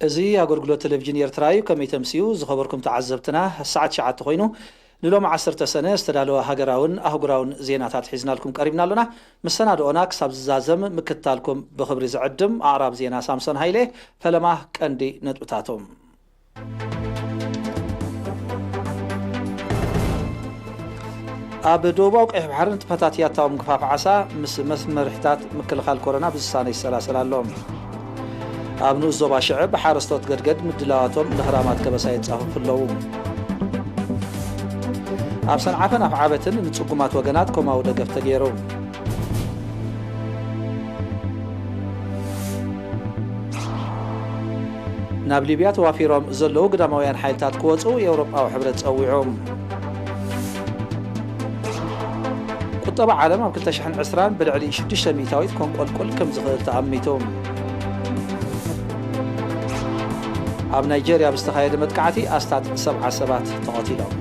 እዚ ኣገልግሎት ቴሌቪዥን ኤርትራ እዩ። ከመይ ተምስዩ ዝኸበርኩም ተዓዘብትና፣ ሰዓት ትሽዓተ ኮይኑ ንሎሚ ዓሰርተ ሰነ ዝተዳለወ ሃገራውን ኣህጉራውን ዜናታት ሒዝናልኩም ቀሪብና ኣሎና። መሰናድኦና ክሳብ ዝዛዘም ምክትታልኩም ብኽብሪ ዝዕድም ኣቕራብ ዜና ሳምሶን ሃይለ። ፈለማ ቀንዲ ነጥብታቶም። ኣብ ደቡባዊ ቀይሕ ባሕሪ ንጥፈታት ያታዊ ምግፋፍ ዓሳ ምስ መስመርሕታት ምክልኻል ኮሮና ብዝሳነ ይሰላሰል ኣሎ። ኣብ ንኡስ ዞባ ሽዕብ ሓረስቶት ገድገድ ምድላዋቶም ንኽራማት ከበሳ የጻፍፉ ኣለዉ። ኣብ ሰንዓፈን ኣፍዓበትን ንጽጉማት ወገናት ኮማዊ ደገፍ ተገይሩ። ናብ ሊብያ ተዋፊሮም ዘለዉ ግዳማውያን ሓይልታት ክወጹ የውሮጳዊ ሕብረት ጸዊዑ። ቁጠባ ዓለም ኣብ ክልተ ሽሕን ዕስራን ብልዕሊ ሽዱሽተ ሚእታዊት ከንቆልቁል ከም ዝኽእል ተኣሚቱ። ኣብ ናይጀርያ ብዝተኻየደ መጥቃዕቲ ኣስታት ሰብዓ ሰባት ተቐቲሎም።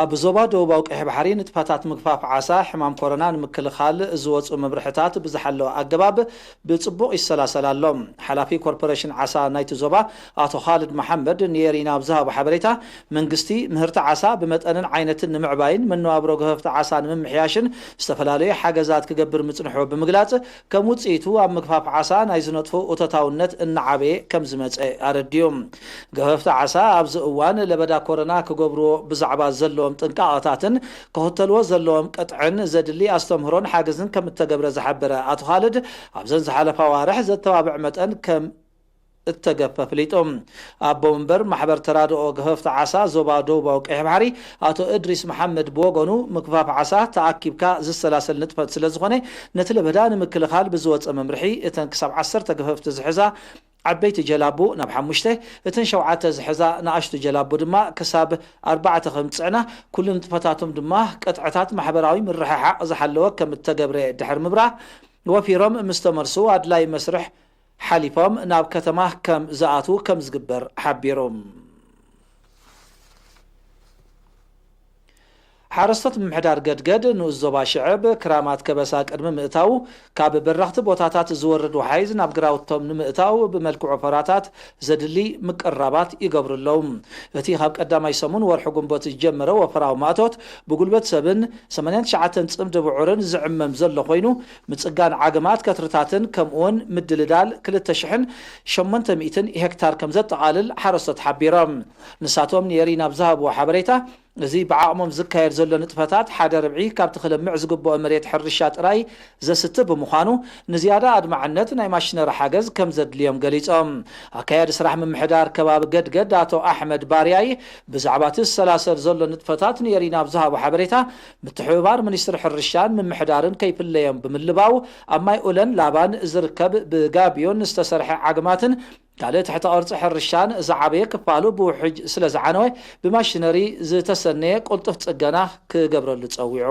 ኣብ ዞባ ደቡባዊ ቀይሕ ባሕሪ ንጥፈታት ምግፋፍ ዓሳ ሕማም ኮሮና ንምክልኻል ዝወፁ መምርሕታት ብዝሓለወ ኣገባብ ብፅቡቕ ይሰላሰል ኣሎ። ሓላፊ ኮርፖሬሽን ዓሳ ናይቲ ዞባ ኣቶ ኻልድ መሓመድ ንኤሪና ኣብ ዝሃቦ ሓበሬታ፣ መንግስቲ ምህርቲ ዓሳ ብመጠንን ዓይነትን ንምዕባይን መነባብሮ ገፈፍቲ ዓሳ ንምምሕያሽን ዝተፈላለዩ ሓገዛት ክገብር ምፅንሑ ብምግላፅ፣ ከም ውፅኢቱ ኣብ ምግፋፍ ዓሳ ናይ ዝነጥፎ እቶታውነት እናዓበየ ከም ዝመፀ ኣረድዩ። ገፈፍቲ ዓሳ ኣብዚ እዋን ለበዳ ኮሮና ክገብርዎ ብዛዕባ ዘለዎም ጥንቃቐታትን ክኽተልዎ ዘለዎም ቅጥዕን ዘድሊ ኣስተምህሮን ሓገዝን ከም እተገብረ ዝሓበረ ኣቶ ኻልድ፣ ኣብዘን ዝሓለፋ ኣዋርሕ ዘተባብዕ መጠን ከም እተገፈ ኣፍሊጡ። ኣቦ መንበር ማሕበር ተራድኦ ገፈፍቲ ዓሳ ዞባ ደቡባዊ ቀይሕ ባሕሪ ኣቶ እድሪስ መሓመድ ብወገኑ፣ ምግፋፍ ዓሳ ተኣኪብካ ዝሰላሰል ንጥፈት ስለ ዝኾነ፣ ነቲ ለበዳ ንምክልኻል ብዝወፀ መምርሒ፣ እተን ክሳብ ዓሰርተ ገፈፍቲ ዝሕዛ ዓበይቲ ጀላቡ ናብ ሓሙሽተ፣ እተን ሸውዓተ ዝሕዛ ንኣሽቱ ጀላቡ ድማ ክሳብ ኣርባዕተ ከም ዝፅዕና፣ ኩሉ ንጥፈታቶም ድማ ቅጥዕታት ማሕበራዊ ምርሕሓቕ ዝሓለወ ከም እተገብረ ድሕሪ ምብራህ፣ ወፊሮም ምስ ተመልሱ ኣድላዪ መስርሕ ሓሊፎም ናብ ከተማ ከም ዝኣትዉ ከም ዝግበር ሓቢሩ። ሓረስቶት ምምሕዳር ገድገድ ንኡስ ዞባ ሽዕብ ክራማት ከበሳ ቅድሚ ምእታዉ፣ ካብ በረኽቲ ቦታታት ዝወርድ ወሓይዝ ናብ ግራውቶም ንምእታው ብመልክዑ ፈራታት ዘድሊ ምቅርራባት ይገብሩ ኣለዉ። እቲ ካብ ቀዳማይ ሰሙን ወርሒ ጉንቦት ዝጀመረ ወፈራዊ ማእቶት ብጉልበት ሰብን ሰማንያን ትሽዓተን ጽምዲ ብዑርን ዝዕመም ዘሎ ኮይኑ፣ ምጽጋን ዓግማት ከትርታትን ከምኡውን ምድልዳል ክልተ ሽሕን ሸሞንተ ሚእትን ሄክታር ከም ዘጠቓልል ሓረስቶት ሓቢሮም። ንሳቶም ንኤሪና ኣብ ዝሃብዎ ሓበሬታ፣ እዚ ብዓቕሞም ዝካየድ ዘሎ ንጥፈታት ሓደ ርብዒ ካብቲ ክለምዕ ዝግብኦ መሬት ሕርሻ ጥራይ ዘስቲ ብምዃኑ፣ ንዝያዳ ኣድማዕነት ናይ ማሽነሪ ሓገዝ ከም ዘድልዮም ገሊጾም። ኣካያዲ ስራሕ ምምሕዳር ከባቢ ገድገድ ኣቶ ኣሕመድ ባርያይ ብዛዕባ እቲ ዝሰላሰል ዘሎ ንጥፈታት ንኤሪና ኣብ ዝሃቦ ሓበሬታ፣ ምትሕብባር ሚኒስትሪ ሕርሻን ምምሕዳርን ከይፍለዮም ብምልባው፣ ኣብ ማይ ኡለን ላባን ዝርከብ ብጋቢዮን ዝተሰርሐ ዓግማትን ካልእ ትሕተ ቅርጺ ሕርሻን ዝዓበየ ክፋሉ ብውሕጅ ስለ ዝዓነወ፣ ብማሽነሪ ዝተሰነየ ቅልጡፍ ጽገና ክገብረሉ ጸዊዑ።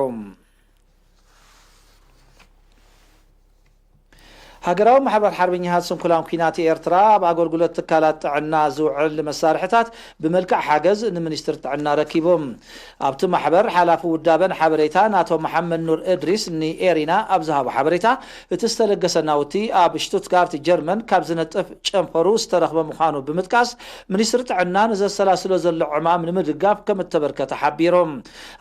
ሃገራዊ ማሕበር ሓርበኛታት ስንኩላን ኲናት ኤርትራ ኣብ ኣገልግሎት ትካላት ጥዕና ዝውዕል መሳርሕታት ብመልክዕ ሓገዝ ንሚኒስትሪ ጥዕና ረኪቡ። ኣብቲ ማሕበር ሓላፊ ውዳበን ሓበሬታን ኣቶ መሓመድ ኑር እድሪስ ንኤሪና ኣብ ዝሃቦ ሓበሬታ፣ እቲ ዝተለገሰ ናውቲ ኣብ ሽቱትጋርት ጀርመን ካብ ዝነጥፍ ጨንፈሩ ዝተረኽበ ምዃኑ ብምጥቃስ፣ ሚኒስትሪ ጥዕና ንዘሰላስሎ ዘሎ ዕማም ንምድጋፍ ከም እተበርከተ ሓቢሩ።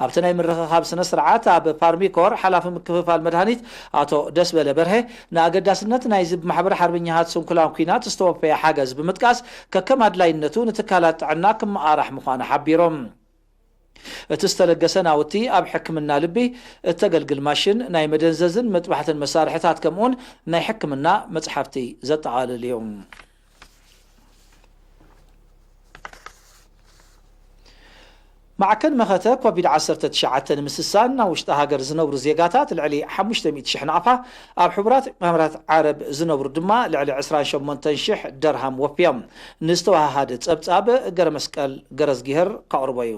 ኣብቲ ናይ ምርኽኻብ ስነ ስርዓት ኣብ ፋርሚኮር ሓላፊ ምክፍፋል መድሃኒት ኣቶ ደስበለ በርሀ፣ ንኣገዳስነት ናይዚ ብማሕበር ሓርበኛታት ስንኩላን ኲናት ዝተወፈየ ሓገዝ ብምጥቃስ፣ ከከም ኣድላይነቱ ንትካላት ጥዕና ክመቓራሕ ምዃኑ ሓቢሮም። እቲ ዝተለገሰ ናውቲ ኣብ ሕክምና ልቢ እተገልግል ማሽን፣ ናይ መደንዘዝን መጥባሕትን መሳርሕታት ከምኡውን ናይ ሕክምና መጽሓፍቲ ዘጠቓልል እዩ። ማዕከን መኸተ ኮቪድ ዓሰርተ ትሽዓተ ንምስሳን ናብ ውሽጢ ሃገር ዝነብሩ ዜጋታት ልዕሊ ሓሙሽተ ሚእቲ ሽሕ ናቕፋ ኣብ ሕቡራት ኢማራት ዓረብ ዝነብሩ ድማ ልዕሊ ዕስራን ሸሞንተን ሽሕ ደርሃም ወፍዮም። ንዝተወሃሃደ ጸብጻብ ገረመስቀል ገረዝጊሄር ከቕርቦ እዩ።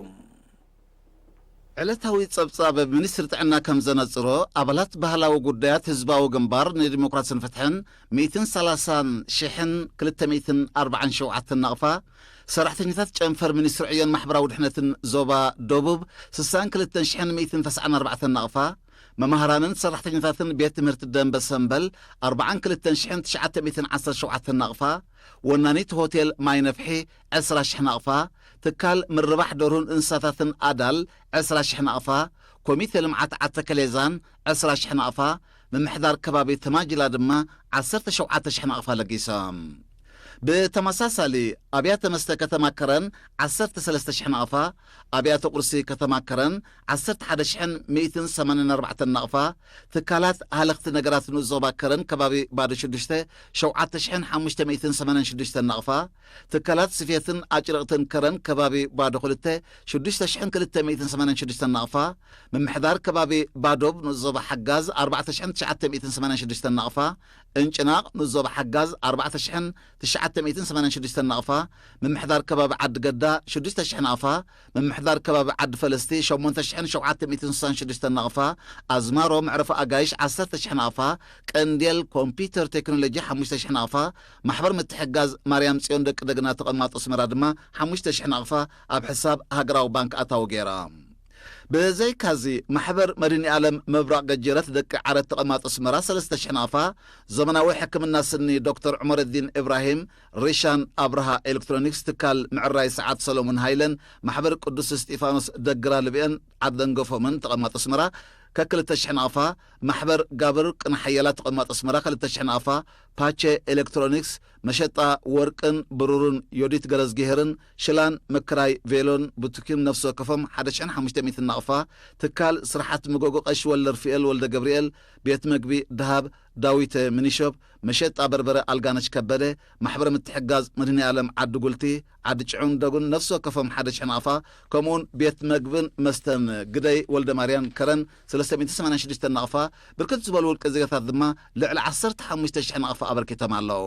ዕለታዊ ጸብጻብ ሚኒስትሪ ጥዕና ከም ዘነጽሮ፣ ኣባላት ባህላዊ ጉዳያት ህዝባዊ ግንባር ንዲሞክራስን ፍትሕን ሚእትን ሰላሳን ሽሕን ክልተ ሚእትን ኣርባዓን ሸውዓተን ናቕፋ፣ ሰራሕተኛታት ጨንፈር ሚኒስትሪ ዕዮን ማሕበራዊ ድሕነትን ዞባ ደቡብ ስሳን ክልተን ሽሕን ሚእትን ተስዓን ኣርባዕተን ናቕፋ፣ መማህራንን ሰራሕተኛታትን ቤት ትምህርቲ ደንበ ሰምበል ኣርባዓን ክልተን ሽሕን ትሽዓተ ሚእትን ዓሰርተ ሸውዓተ ናቕፋ፣ ወናኒት ሆቴል ማይ ነፍሒ ዕስራ ሽሕ ናቕፋ፣ ትካል ምርባሕ ደርሁን እንስሳታትን ኣዳል ዕስራ ሽሕ ናቕፋ፣ ኮሚቴ ልምዓት ዓተከሌዛን ዕስራ ሽሕ ናቕፋ፣ ምምሕዳር ከባቢ ተማጅላ ድማ ዓሰርተ ሸውዓተ ሽሕ ናቕፋ ለጊሶም። ብተመሳሳሊ ኣብያተ መስተ ከተማ ከረን ዓሰርተ ሰለስተ ሽሕ ናቕፋ፣ ኣብያተ ቁርሲ ከተማ ከረን ዓሰርተ ሓደ ሽሕን ሚእትን ሰማንያን ኣርባዕተን ናቕፋ፣ ትካላት ሃለኽቲ ነገራት ንኡስ ዞባ ከረን ከባቢ ባዶ ሽዱሽተ ሸውዓተ ሽሕን ሓሙሽተ ሚእትን ሰማንያን ሽዱሽተን ናቕፋ፣ ትካላት ስፌትን ኣጭርቕትን ከረን ከባቢ ባዶ ክልተ ሽዱሽተ ሽሕን ክልተ ሚእትን ሰማንያን ሽዱሽተን ናቕፋ፣ ምምሕዳር ከባቢ ባዶብ ንኡስ ዞባ ሓጋዝ ኣርባዕተ ሽሕን ትሽዓተ ሚእትን ሰማንያን ሽዱሽተን ናቕፋ፣ እንጭናቕ ንኡስ ዞባ ሓጋዝ ኣርባዕተ ሽሕን ትሽዓተ ሚእትን ሰማንያን ሽዱሽተን ናቕፋ፣ ምምሕዳር ከባቢ ዓዲ ገዳ ሽዱሽተ ሽሕ ናቕፋ፣ ምምሕዳር ከባቢ ዓዲ ፈለስቲ ሸሞንተ ሽሕን ሸውዓተ ሚእትን ስሳን ሽዱሽተን ናቕፋ፣ ኣዝማሮ መዕረፊ ኣጋይሽ ዓሰርተ ሽሕ ናቕፋ፣ ቀንዴል ኮምፒውተር ቴክኖሎጂ ሓሙሽተ ሽሕ ናቕፋ፣ ማሕበር ምትሕጋዝ ማርያም ጽዮን ደቂ ደግና ተቐማጦ ኣስመራ ድማ ሓሙሽተ ሽሕ ናቕፋ ኣብ ሕሳብ ሃገራዊ ባንክ ኣታዊ ገይራ። ብዘይካዚ፣ ማሕበር መድህኒ ዓለም ምብራቕ ገጀረት ደቂ ዓረት ተቐማጦ ኣስመራ ሰለስተ ሽሕ ናቕፋ፣ ዘመናዊ ሕክምና ስኒ ዶክተር ዑመረዲን ኢብራሂም፣ ሪሻን ኣብርሃ ኤሌክትሮኒክስ፣ ትካል ምዕራይ ሰዓት ሰሎሞን ሃይለን፣ ማሕበር ቅዱስ እስጢፋኖስ ደግራ ልብኤን ዓደንገፎምን ተቐማጦ ኣስመራ ከክልተ ሽሕ ናቕፋ፣ ማሕበር ጋብር ቅነ ሓያላት ተቐማጦ ኣስመራ ክልተ ሽሕ ናቕፋ፣ ፓቸ ኤሌክትሮኒክስ፣ መሸጣ ወርቅን ብሩርን ዮዲት ገረዝግሄርን ሽላን ምክራይ ቬሎን ቡቲክን ነፍሲ ወከፎም ሓደ ሽሕን ሓሙሽተ ሚእትን ናቕፋ፣ ትካል ስራሓት መጎጎ ቀሺ ወልደርፍኤል ወልደ ገብርኤል፣ ቤት መግቢ ደሃብ ዳዊተ ሚኒሾፕ፣ መሸጣ በርበረ ኣልጋነሽ ከበደ፣ ማሕበር ምትሕጋዝ መድህኒ ዓለም ዓዲ ጉልቲ፣ ዓዲ ጭዑን ደጉን ነፍሲ ወከፎም ሓደ ሽሕ ናቕፋ፣ ከምኡውን ቤት መግብን መስተን ግደይ ወልደ ማርያም ከረን ሰለስተ ሚእትን ሰማንያን ሽዱሽተን ናቕፋ፣ ብርክት ዝበሉ ውልቀ ዜጋታት ድማ ልዕሊ ዓሰርተ ሓሙሽተ ሽሕ ናቕፋ ኣበርኪቶም ኣለዉ።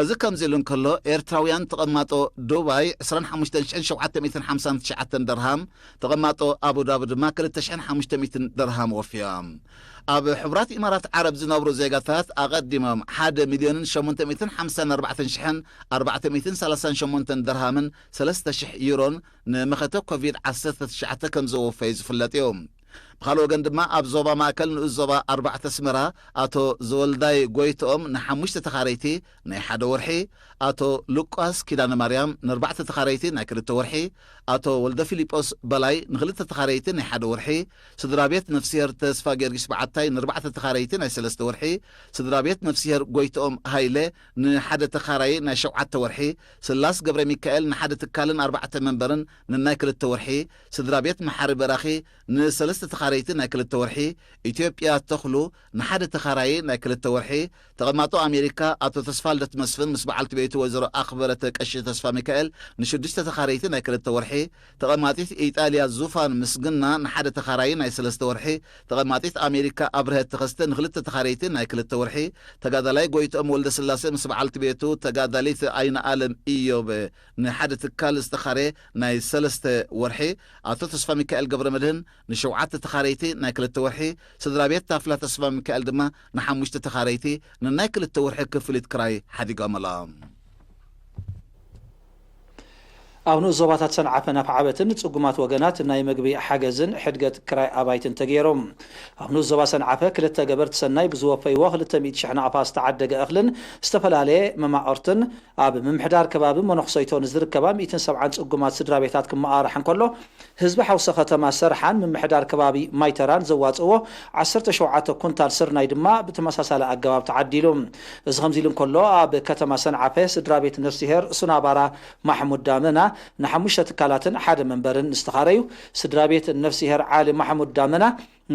እዚ ከምዚ ኢሉ እንከሎ፣ ኤርትራውያን ተቐማጦ ዱባይ ዕስራን ሓሙሽተን ሽሕን ሸውዓተ ሚእትን ሓምሳን ትሽዓተን ደርሃም፣ ተቐማጦ ኣቡዳቢ ድማ ክልተ ሽሕን ሓሙሽተ ሚእትን ደርሃም ወፍዮም። ኣብ ሕቡራት ኢማራት ዓረብ ዝነብሩ ዜጋታት ኣቐዲሞም ሓደ ሚልዮንን ሸሞንተ ሚእትን ሓምሳን ኣርባዕተን ሽሕን ኣርባዕተ ሚእትን ሰላሳን ሸሞንተን ደርሃምን ሰለስተ ሽሕ ዩሮን ንመኸተ ኮቪድ ዓሰርተ ትሽዓተ ከም ዘወፈዩ ዝፍለጥ እዩ። ብኻልእ ወገን ድማ ኣብ ዞባ ማእከል ንኡስ ዞባ ኣርባዕተ ኣስመራ ኣቶ ዘወልዳይ ጎይትኦም ንሓሙሽተ ተኻረይቲ ናይ ሓደ ወርሒ፣ ኣቶ ሉቃስ ኪዳነ ማርያም ንኣርባዕተ ተኻረይቲ ናይ ክልተ ወርሒ፣ ኣቶ ወልደ ፊሊጶስ በላይ ንኽልተ ተኻረይቲ ናይ ሓደ ወርሒ፣ ስድራ ቤት ነፍስሄር ተስፋ ጊዮርጊስ በዓታይ ንኣርባዕተ ተኻረይቲ ናይ ሰለስተ ወርሒ፣ ስድራ ቤት ነፍስሄር ጎይትኦም ሃይለ ንሓደ ተኻራዪ ናይ ሸውዓተ ወርሒ፣ ስላስ ገብረ ሚካኤል ንሓደ ትካልን ኣርባዕተ መንበርን ንናይ ክልተ ወርሒ፣ ስድራ ቤት መሓሪ በራኺ ንሰለስተ ተኻረይቲ ናይ ክልተ ወርሒ፣ ኢትዮጵያ ተኽሉ ንሓደ ተኻራዪ ናይ ክልተ ወርሒ፣ ተቐማጦ ኣሜሪካ ኣቶ ተስፋልደት መስፍን ምስ በዓልቲ ቤቱ ወይዘሮ ኣኽበረተ ቀሺ ተስፋ ሚካኤል ንሽዱሽተ ተኻረይቲ ናይ ክልተ ወርሒ፣ ተቐማጢት ኢጣልያ ዙፋን ምስግና ንሓደ ተኻራዪ ናይ ሰለስተ ወርሒ፣ ተቐማጢት ኣሜሪካ ኣብርሀት ተኸስተ ንክልተ ተኻረይቲ ናይ ክልተ ወርሒ፣ ተጋዳላይ ጎይትኦም ወልደ ስላሴ ምስ በዓልቲ ቤቱ ተጋዳሊት ኣይነ ኣለም ኢዮብ ንሓደ ትካል ዝተኻረየ ናይ ሰለስተ ወርሒ፣ ኣቶ ተስፋ ሚካኤል ገብረ መድህን ንሸውዓተ ተኻረይቲ ናይ ክልተ ወርሒ፣ ስድራ ቤት ታፍላ ተስፋ ሚካኤል ድማ ንሓሙሽተ ተኻረይቲ ንናይ ክልተ ወርሒ ክፍሊት ክራይ ሓዲጎምሎም። ኣብ ንኡስ ዞባታት ሰንዓፈን ኣፍዓበትን ጽጉማት ወገናት ናይ መግቢ ሓገዝን ሕድገት ክራይ ኣባይትን ተገይሮም። ኣብ ንኡስ ዞባ ሰንዓፈ ክልተ ገበርቲ ሰናይ ብዝወፈይዎ ክልተ ሚእቲ ሽሕ ናቕፋ ዝተዓደገ እኽልን ዝተፈላለየ መማቕርትን ኣብ ምምሕዳር ከባቢ መነኽሰይቶ ንዝርከባ ሚእትን ሰብዓን ጽጉማት ስድራ ቤታት ክመቓራሕ እንከሎ፣ ህዝቢ ሓውሲ ከተማ ሰርሓን ምምሕዳር ከባቢ ማይተራን ዘዋጽእዎ ዓሰርተ ሸውዓተ ኩንታል ስርናይ ድማ ብተመሳሳሊ ኣገባብ ተዓዲሉ። እዚ ከምዚ ኢሉ እንከሎ፣ ኣብ ከተማ ሰንዓፈ ስድራ ቤት ነፍስሄር ሱናባራ ማሕሙድ ዳመና ንሓሙሽተ ትካላትን ሓደ መንበርን ዝተኻረዩ፣ ስድራ ቤት ነፍስሄር ዓሊ ማሕሙድ ዳመና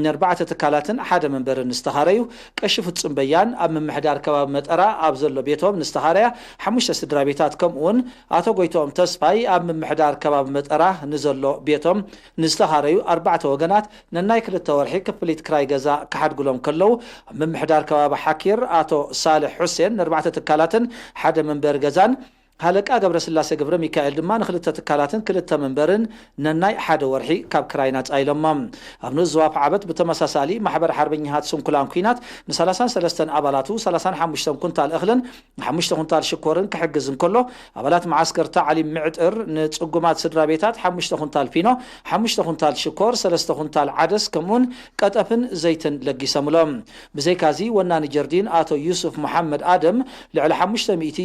ንኣርባዕተ ትካላትን ሓደ መንበርን ዝተኻረዩ ቀሺ ፍጹም በያን ኣብ ምምሕዳር ከባቢ መጠራ ኣብ ዘሎ ቤቶም ንዝተኻረያ ሓሙሽተ ስድራ ቤታት፣ ከምኡውን ኣቶ ጎይትኦም ተስፋይ ኣብ ምምሕዳር ከባቢ መጠራ ንዘሎ ቤቶም ንዝተኻረዩ ኣርባዕተ ወገናት ነናይ ክልተ ወርሒ ክፍሊት ክራይ ገዛ ክሓድጉሎም ከለዉ፣ ኣብ ምምሕዳር ከባቢ ሓኪር ኣቶ ሳልሕ ሑሴን ንኣርባዕተ ትካላትን ሓደ መንበሪ ገዛን ሃለቃ ገብረስላሴ ገብረ ሚካኤል ድማ ንክልተ ትካላትን ክልተ መንበርን ነናይ ሓደ ወርሒ ካብ ክራይ ናጻ ኢሎሞም። ኣብ ንኡስ ዞባ ዓበት ብተመሳሳሊ ማሕበር ሓርበኛታት ስንኩላን ኲናት ን ሰላሳን ሰለስተን ኣባላቱ ሰላሳን ሓሙሽተን ኩንታል እኽልን ሓሙሽተ ኩንታል ሽኮርን ክሕግዝ እንከሎ፣ ኣባላት መዓስከር ታዕሊም ምዕጥር ንጽጉማት ስድራ ቤታት ሓሙሽተ ኩንታል ፊኖ፣ ሓሙሽተ ኩንታል ሽኮር፣ ሰለስተ ኩንታል ዓደስ ከምኡውን ቀጠፍን ዘይትን ለጊሰምሎም። ብዘይካዚ ወናኒ ጀርዲን ኣቶ ዩሱፍ መሓመድ ኣደም ልዕሊ ሓሙሽተ ሚእቲ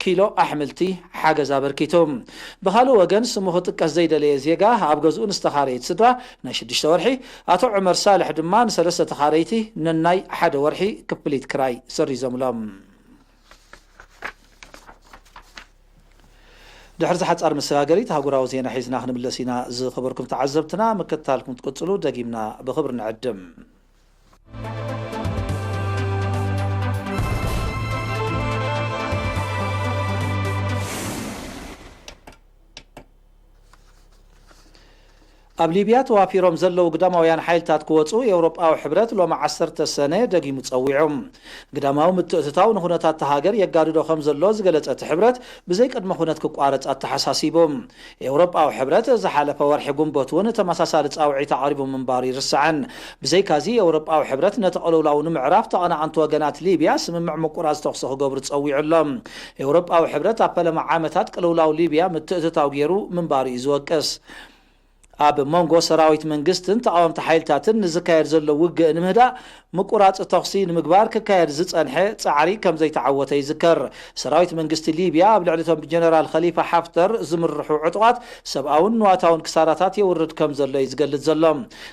ኪሎ ኣሕምልቲ ሓገዝ ኣበርኪቱ። ብኻልእ ወገን ስሙ ክጥቀስ ዘይደለየ ዜጋ ኣብ ገዝኡ ንዝተኻረየት ስድራ ናይ ሽዱሽተ ወርሒ፣ ኣቶ ዑመር ሳልሕ ድማ ንሰለስተ ተኻረይቲ ነናይ ሓደ ወርሒ ክፍሊት ክራይ ሰሪዞምሎም። ድሕሪ ዝሓጻር መሰጋገሪት ኣህጉራዊ ዜና ሒዝና ክንምለስ ኢና። ዝኸበርኩም ተዓዘብትና፣ ምክትታልኩም ትቅጽሉ ደጊምና ብኽብሪ ንዕድም። ኣብ ሊብያ ተዋፊሮም ዘለዉ ግዳማውያን ሓይልታት ክወጹ የውሮጳዊ ሕብረት ሎሚ ዓሰርተ ሰነ ደጊሙ ጸዊዑ። ግዳማዊ ምትእትታው ንኹነታት እታ ሃገር የጋድዶ ከም ዘሎ ዝገለጸ እቲ ሕብረት፣ ብዘይ ቅድመ ኩነት ክቋረጽ ኣተሓሳሲቡ። ኤውሮጳዊ ሕብረት ዝሓለፈ ወርሒ ጉንበት እውን ተመሳሳሊ ጻውዒት ኣቕሪቡ ምንባሩ ይርስዓን። ብዘይካዚ ኤውሮጳዊ ሕብረት ነቲ ቅልውላው ንምዕራፍ ተቐናቐንቲ ወገናት ሊብያ ስምምዕ ምቁራጽ ተኹሲ ክገብሩ ጸዊዑ ኣሎ። ኤውሮጳዊ ሕብረት ኣብ ፈለማ ዓመታት ቅልውላው ሊብያ ምትእትታው ገይሩ ምንባሩ እዩ ዝወቅስ። ኣብ መንጎ ሰራዊት መንግስትን ተቓወምቲ ሓይልታትን ንዝካየድ ዘሎ ውግእ ንምህዳእ ምቁራጽ ተኹሲ ንምግባር ክካየድ ዝጸንሐ ጻዕሪ ከም ዘይተዓወተ ይዝከር። ሰራዊት መንግስቲ ሊብያ ኣብ ልዕሊ እቶም ብጀነራል ኸሊፋ ሓፍተር ዝምርሑ ዕጡቓት ሰብኣውን ንዋታውን ክሳራታት የውርድ ከም ዘሎ እዩ ዝገልጽ ዘሎ።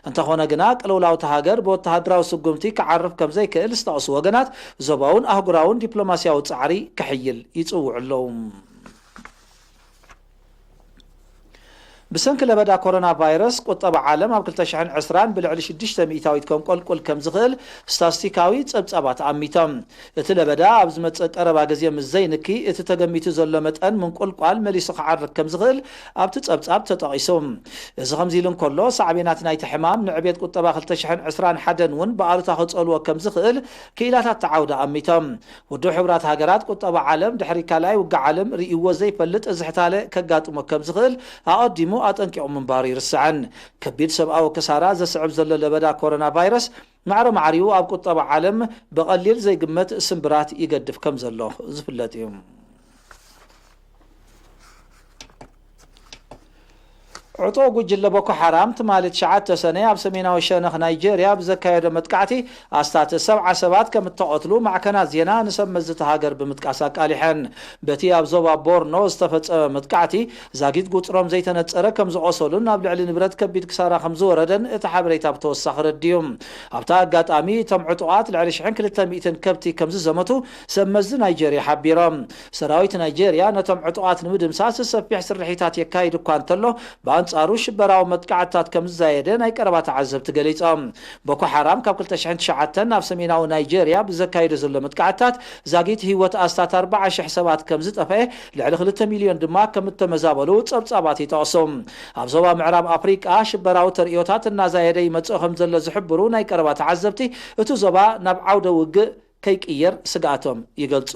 እንተኾነ ግና ቅልውላው እታ ሃገር ብወተሃደራዊ ስጉምቲ ክዓርፍ ከም ዘይክእል ዝጠቕሱ ወገናት ዞባውን ኣህጉራውን ዲፕሎማስያዊ ጻዕሪ ክሕይል ይጽውዑ ኣለዉ። ብሰንኪ ለበዳ ኮሮና ቫይረስ ቁጠባ ዓለም ኣብ ክልተ ሽሕን ዕስራን ብልዕሊ ሽዱሽተ ሚእታዊት ከንቆልቁል ከም ዝኽእል ስታስቲካዊ ጸብጻባት ኣሚቶም። እቲ ለበዳ ኣብ ዝመጽእ ቀረባ ግዜ ምስ ዘይንኪ፣ እቲ ተገሚቱ ዘሎ መጠን ምንቁልቋል መሊሱ ክዓርግ ከም ዝኽእል ኣብቲ ጸብጻብ ተጠቒሱ። እዚ ከምዚ ኢሉ እንከሎ፣ ሳዕቤናት ናይቲ ሕማም ንዕቤት ቁጠባ ክልተ ሽሕን ዕስራን ሓደን እውን ብኣሉታ ክጸልዎ ከም ዝኽእል ክኢላታት ተዓውደ ኣሚቶም። ውድብ ሕቡራት ሃገራት ቁጠባ ዓለም ድሕሪ ካልኣይ ውግእ ዓለም ርእይዎ ዘይፈልጥ ዝሕታለ ከጋጥሞ ከም ዝኽእል ኣቐዲሙ ኣጠንቂቑ ምንባሩ ይርስዕን። ከቢድ ሰብኣዊ ክሳራ ዘስዕብ ዘሎ ለበዳ ኮሮና ቫይረስ ማዕረ ማዕሪኡ ኣብ ቁጠባ ዓለም ብቐሊል ዘይግመት ስምብራት ይገድፍ ከም ዘሎ ዝፍለጥ እዩ። ዕጡቕ ጉጅለ ቦኮ ሓራም ትማሊ ትሽዓተ ሰነ ኣብ ሰሜናዊ ሸነኽ ናይጄርያ ብዘካየዶ መጥቃዕቲ ኣስታት ሰብዓ ሰባት ከም እተቐትሉ ማዕከናት ዜና ንሰብ መዚ እታ ሃገር ብምጥቃስ ኣቃሊሐን። በቲ ኣብ ዞባ ቦርኖ ዝተፈጸመ መጥቃዕቲ ዛጊት ቁጽሮም ዘይተነጸረ ከም ዝቖሰሉን ኣብ ልዕሊ ንብረት ከቢድ ክሳራ ከም ዝወረደን እቲ ሓበሬታ ብተወሳኺ ረድዩ። ኣብታ ኣጋጣሚ እቶም ዕጡቓት ልዕሊ ሽሕን ክልተ ሚእትን ከብቲ ከም ዝዘመቱ ሰብ መዚ ናይጄርያ ሓቢሮም። ሰራዊት ናይጄርያ ነቶም ዕጡቓት ንምድምሳስ ሰፊሕ ስርሒታት የካይድ እኳ እንተሎ፣ ብኣንጻሩ ሽበራዊ መጥቃዕትታት ከም ዝዛየደ ናይ ቀረባ ተዓዘብቲ ገሊጾም። ቦኮ ሓራም ካብ ክልተ ሽሕን ትሽዓተን ኣብ ሰሜናዊ ናይጄርያ ብዘካይዶ ዘሎ መጥቃዕትታት ዛጊት ህይወት ኣስታት ኣርባዓ ሽሕ ሰባት ከም ዝጠፍአ፣ ልዕሊ ክልተ ሚልዮን ድማ ከም እተመዛበሉ ጸብጻባት ይጠቕሱ። ኣብ ዞባ ምዕራብ ኣፍሪቃ ሽበራዊ ተርእዮታት እናዛየደ ይመጽእ ከም ዘሎ ዝሕብሩ ናይ ቀረባ ተዓዘብቲ፣ እቲ ዞባ ናብ ዓውደ ውግእ ከይቅየር ስግኣቶም ይገልጹ።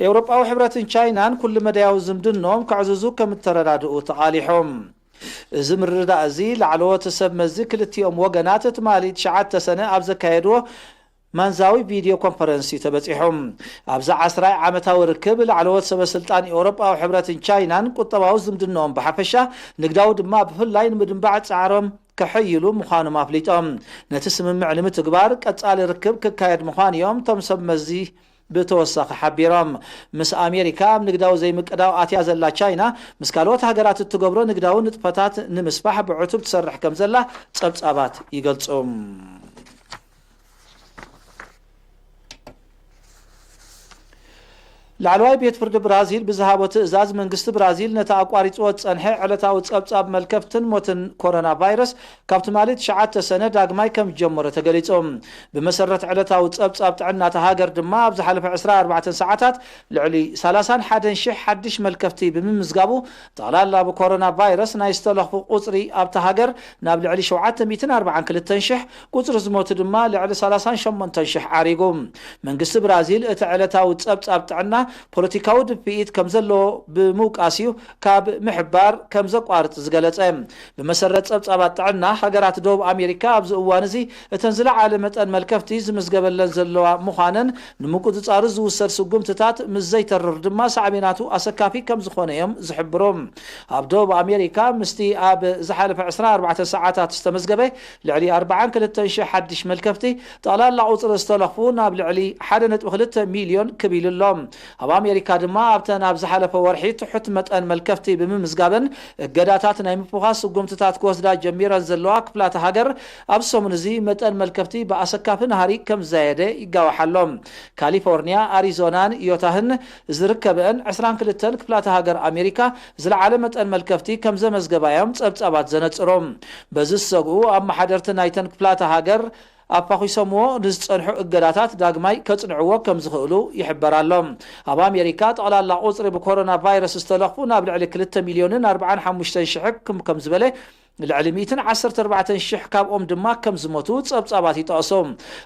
ኤውሮጳዊ ሕብረትን ቻይናን ኩሉ መዳያዊ ዝምድንኦም ከዕዝዙ ከም እተረዳድኡ ተቓሊሖም። እዚ ምርድዳእ እዚ ላዕለዎት ሰብ መዚ ክልቲኦም ወገናት ትማሊ ትሽዓተ ሰነ ኣብ ዘካየድዎ ማንዛዊ ቪድዮ ኮንፈረንስ እዩ ተበጺሑ። ኣብዚ ዓስራይ ዓመታዊ ርክብ ላዕለዎት ሰበ ስልጣን ኤውሮጳዊ ሕብረትን ቻይናን ቁጠባዊ ዝምድንኦም ብሓፈሻ፣ ንግዳዊ ድማ ብፍላይ ንምድንባዕ ጻዕሮም ከሐይሉ ምዃኖም ኣፍሊጦም። ነቲ ስምምዕ ንምትግባር ቀጻሊ ርክብ ክካየድ ምዃኑ እዮም እቶም ሰብ መዚ ብተወሳኺ ሓቢሮም። ምስ ኣሜሪካ ኣብ ንግዳዊ ዘይምቅዳው ኣትያ ዘላ ቻይና፣ ምስ ካልኦት ሃገራት እትገብሮ ንግዳዊ ንጥፈታት ንምስፋሕ ብዕቱብ ትሰርሕ ከም ዘላ ጸብጻባት ይገልጹ። ላዕለዋይ ቤት ፍርዲ ብራዚል ብዝሃቦ ትእዛዝ፣ መንግስቲ ብራዚል ነቲ ኣቋሪጽዎ ዝጸንሐ ዕለታዊ ጸብጻብ መልከፍትን ሞትን ኮሮና ቫይረስ ካብ ትማሊ ትሽዓተ ሰነ ዳግማይ ከም ዝጀመሮ ተገሊጹ። ብመሰረት ዕለታዊ ጸብጻብ ጥዕና እታ ሃገር ድማ፣ ኣብ ዝሓለፈ ዕስራን ኣርባዕተን ሰዓታት ልዕሊ ሰላሳን ሓደን ሽሕ ሓድሽ መልከፍቲ ብምምዝጋቡ፣ ጠቕላላ ብኮሮና ቫይረስ ናይ ዝተለኽፉ ቁጽሪ ኣብታ ሃገር ናብ ልዕሊ ሸውዓተ ሚእትን ኣርባዓን ክልተን ሽሕ፣ ቁጽሪ ዝሞቱ ድማ ልዕሊ ሰላሳን ሸሞንተን ሽሕ ዓሪጉ። መንግስቲ ብራዚል እቲ ዕለታዊ ጸብጻብ ጥዕና ፖለቲካዊ ድፍኢት ከም ዘለዎ ብምውቃስ እዩ ካብ ምሕባር ከም ዘቋርጽ ዝገለጸ። ብመሰረት ጸብጻባት ጥዕና፣ ሃገራት ደቡብ ኣሜሪካ ኣብዚ እዋን እዚ እተን ዝለዓለ መጠን መልከፍቲ ዝምዝገበለን ዘለዋ ምዃነን፣ ንምቁጽጻሩ ዝውሰድ ስጉምትታት ምስ ዘይተርር ድማ ሳዕቤናቱ ኣሰካፊ ከም ዝኾነ እዮም ዝሕብሩ። ኣብ ደቡብ ኣሜሪካ፣ ምስቲ ኣብ ዝሓለፈ ዕስራን ኣርባዕተን ሰዓታት ዝተመዝገበ ልዕሊ ኣርባዓን ክልተን ሽሕ ሓድሽ መልከፍቲ፣ ጠቕላላ ቁጽሪ ዝተለኽፉ ናብ ልዕሊ ሓደ ነጥቢ ክልተ ሚልዮን ክብ ኢሉ ኣሎ። ኣብ ኣሜሪካ ድማ፣ ኣብተን ኣብ ዝሓለፈ ወርሒ ትሑት መጠን መልከፍቲ ብምምዝጋበን እገዳታት ናይ ምፍዃስ ስጉምትታት ክወስዳ ጀሚረን ዘለዋ ክፍላተ ሃገር፣ ኣብ ሰሙን እዚ መጠን መልከፍቲ ብኣሰካፊ ናህሪ ከም ዝዛየደ ይጋዋሕ ኣሎ። ካሊፎርኒያ፣ ኣሪዞናን ዮታህን ዝርከበአን ዕስራን ክልተን ክፍላተ ሃገር ኣሜሪካ ዝለዓለ መጠን መልከፍቲ ከም ዘመዝገባ እዮም ጸብጻባት ዘነጽሩ። በዚ ዝሰግኡ ኣመሓደርቲ ናይተን ክፍላተ ሃገር ኣፋኺሶምዎ ንዝጸንሑ እገዳታት ዳግማይ ከጽንዕዎ ከም ዝኽእሉ ይሕበር ኣሎ። ኣብ ኣሜሪካ፣ ጠቕላላ ቁጽሪ ብኮሮና ቫይረስ ዝተለኽፉ ናብ ልዕሊ ክልተ ሚልዮንን ኣርባዓን ሓሙሽተን ሽሕ ክም ከም ዝበለ፣ ልዕሊ ሚእትን ዓሰርተ ኣርባዕተን ሽሕ ካብኦም ድማ ከም ዝሞቱ ጸብጻባት ይጠቕሱ።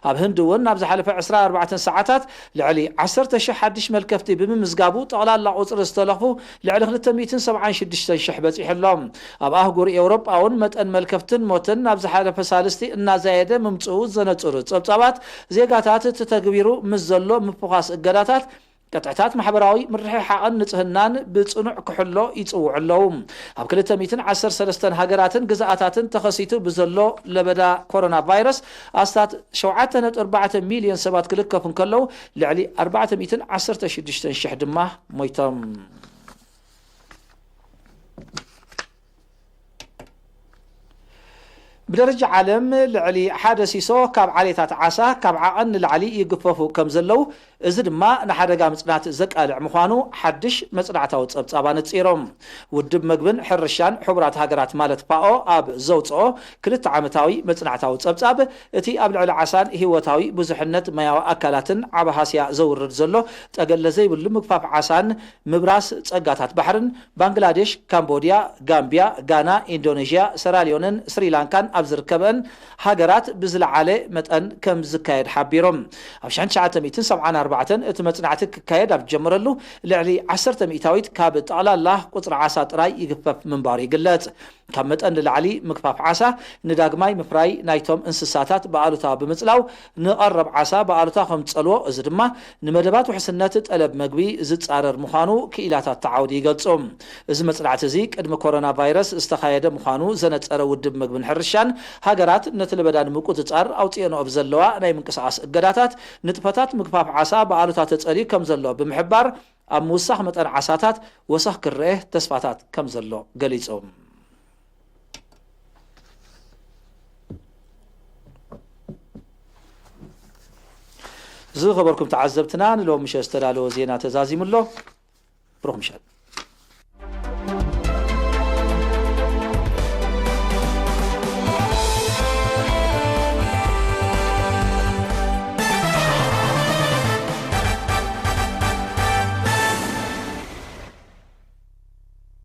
ኣብ ህንዲ እውን፣ ናብ ዝሓለፈ ዕስራን ኣርባዕተን ሰዓታት ልዕሊ ዓሰርተ ሽሕ ሓድሽ መልከፍቲ ብምምዝጋቡ፣ ጠቕላላ ቁጽሪ ዝተለኽፉ ልዕሊ ክልተ ሚእትን ሰብዓን ሽዱሽተን ሽሕ በጺሑ ኣሎ። ኣብ ኣህጉር ኤውሮጳ እውን መጠን መልከፍትን ሞትን ናብ ዝሓለፈ ሳልስቲ እናዛየደ ምምጽኡ ዘነጽሩ ጸብጻባት፣ ዜጋታት እቲ ተግቢሩ ምስ ዘሎ ምፍዃስ እገዳታት፣ ቅጥዕታት ማሕበራዊ ምርሕሓቕን ንጽህናን ብጽኑዕ ክሕሎ ይጽውዑ ኣለዉ። ኣብ ክልተ ሚእትን ዓሰርተ ሰለስተን ሃገራትን ግዝኣታትን ተኸሲቱ ብዘሎ ለበዳ ኮሮና ቫይረስ፣ ኣስታት ሸውዓተ ነጥቢ ኣርባዕተ ሚልዮን ሰባት ክልከፉ እንከለዉ፣ ልዕሊ ኣርባዕተ ሚእትን ዓሰርተ ሽዱሽተን ሽሕ ድማ ሞይቶም። ብደረጃ ዓለም፣ ልዕሊ ሓደ ሲሶ ካብ ዓሌታት ዓሳ ካብ ዓቐን ንላዕሊ ይግፈፉ ከም ዘለዉ፣ እዚ ድማ ንሓደጋ ምጽናት ዘቃልዕ ምዃኑ ሓድሽ መጽናዕታዊ ጸብጻብ ኣነጺሮም። ውድብ መግብን ሕርሻን ሕቡራት ሃገራት፣ ማለት ፋኦ፣ ኣብ ዘውጽኦ ክልተ ዓመታዊ መጽናዕታዊ ጸብጻብ፣ እቲ ኣብ ልዕሊ ዓሳን ህይወታዊ ብዙሕነት ማያዊ ኣካላትን ዓቢ ሃስያ ዘውርድ ዘሎ ጠገለ ዘይብሉ ምግፋፍ ዓሳን ምብራስ ጸጋታት ባሕርን፣ ባንግላዴሽ፣ ካምቦድያ፣ ጋምብያ፣ ጋና፣ ኢንዶኔዥያ፣ ሰራልዮንን ስሪላንካን ኣብ ዝርከበን ሃገራት ብዝለዓለ መጠን ከም ዝካየድ ሓቢሮም። ኣብ ሽሕን ትሽዓተ ሚእትን ሰብዓን ኣርባዕተን እቲ መጽናዕቲ ክካየድ ኣብ ዝጀመረሉ፣ ልዕሊ ዓሰርተ ሚእታዊት ካብ ጠቕላላ ቁጽሪ ዓሳ ጥራይ ይግፈፍ ምንባሩ ይግለጽ። ካብ መጠን ንላዕሊ ምግፋፍ ዓሳ፣ ንዳግማይ ምፍራይ ናይቶም እንስሳታት ብኣሉታ ብምጽላው፣ ንቐረብ ዓሳ ብኣሉታ ከም ዝጸልዎ፣ እዚ ድማ ንመደባት ውሕስነት ጠለብ መግቢ ዝጻረር ምዃኑ ክኢላታት ተዓውዲ ይገልጹ። እዚ መጽናዕቲ እዚ፣ ቅድሚ ኮሮና ቫይረስ ዝተኻየደ ምዃኑ ዘነጸረ ውድብ መግብን ሕርሻን፣ ሃገራት ነቲ ለበዳ ንምቁጽጻር ኣውጺኦንኦ ብዘለዋ ናይ ምንቅስቓስ እገዳታት፣ ንጥፈታት ምግፋፍ ዓሳ ብኣሉታ ተጸልዩ ከም ዘሎ ብምሕባር፣ ኣብ ምውሳኽ መጠን ዓሳታት ወሰኽ ክረኤ ተስፋታት ከም ዘሎ ገሊጹ። ዝኸበርኩም ተዓዘብትና፣ ንሎሚ ምሸት ዝተዳለወ ዜና ተዛዚሙ ኣሎ። ብሩኽ ምሸት።